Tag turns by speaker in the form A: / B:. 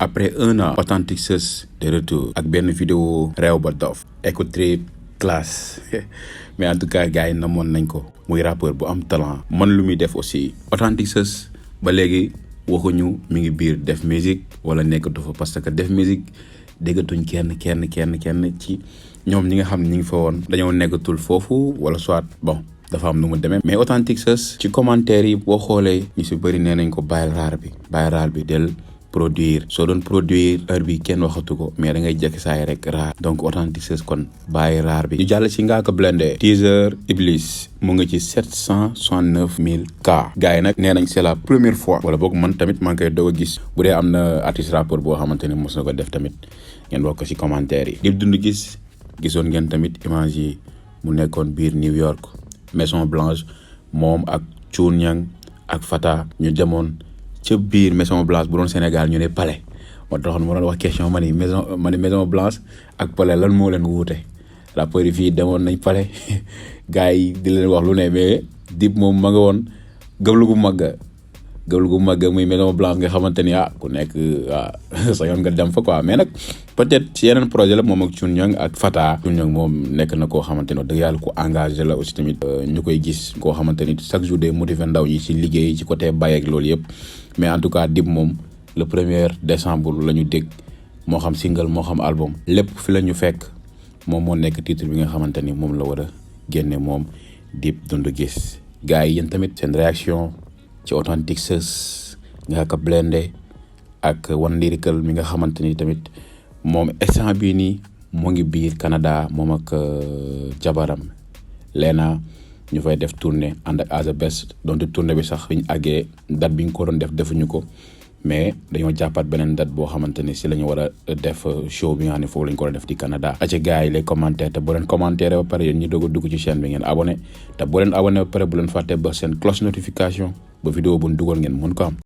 A: Après 1 an, Oothentik Zeus de retour ak benn vidéo Reew ba Doff. Écoute très classe mais en tout cas gars yi namoon nañ ko muy rappeur bu am talent man lu muy def aussi. Oothentik Zeus ba léegi waxuñu mi ngi biir def musique wala nekkatu fa parce que def musique déggatuñ kenn ci ñoom ñi nga xam ne ñi ngi fa woon dañoo nekkatul foofu wala soit bon dafa am nu mu demee. mais Oothentik Zeus ci commentaire yi boo xoolee ñu si bëri nee nañ ko bàyyil raar bi del produire soo doon produire heure bi kenn waxatu ko mais da ngay jekki saay rek raar donc Oothentik Zeus kon bàyyi raar bi. ñu jàll ci Ngaaka Blinde teaser Iblis mu ngi ci 769 000 cas gars yi nag nee nañ c'est la première fois wala boog man tamit maa ngi koy doog a gis bu dee am na artiste rappeur boo xamante ne mos na ko def tamit ngeen wax ko ci commentaire yi. Doundou Guiss gisoon ngeen tamit image yi mu nekkoon biir New York Maison Blanche moom ak Cuun ak Fata ñu demoon ca biir Maison Blanche bu doon Sénégal ñu ne palais moo taxoon ma doon wax question ma ni Maison Blanche ak palais lan moo leen wuute rappeurs yi fii demoon nañ palais gars yi di leen wax lu ne mais Dip moom ma nga woon gëblu gu mag muy Maison Blanche nga xamante ni ku nekk sa yoon nga dem fa quoi mais nag peut-être ci yeneen projet la moom ak Cuun ak Fata. Cuun moom nekk na koo xamante ni dëgg yàlla ku engagé la aussi tamit ñu koy gis koo xamante ni chaque jour day motiver ndaw yi ci liggéey ci côté bay ak loolu yëpp. mais en tout cas Dip moom le 1er décembre la ñu dégg moo xam single moo xam album lépp fi la ñu fekk moom moo nekk titre bi nga xamante ni moom la war a génne moom Dip Doundou Guiss. gars yi yéen tamit seen réaction ci Oothentik Zeus Ngaaka Blinde ak Lyrical mi nga xamante ni tamit moom instant bii nii moo ngi biir Canada moom ak jabaram Lena ñu fay def tournée ànd ak As Best donte tournée bi sax biñ àggee date bi ñu ko doon def defuñu ko mais dañoo jàppaat beneen date boo xamante ni si la ñu war a def show bi nga xam ne foofu la ñu ko doon def di Canada. ci gars yi les commentaires te bu leen commentaire ba pare yéen ñi doog a dugg ci chaîne bi ngeen abonné te bu leen abonné ba pare bu leen fàtte ba seen cloche notification ba vidéo bu ñu dugal ngeen mën ko am.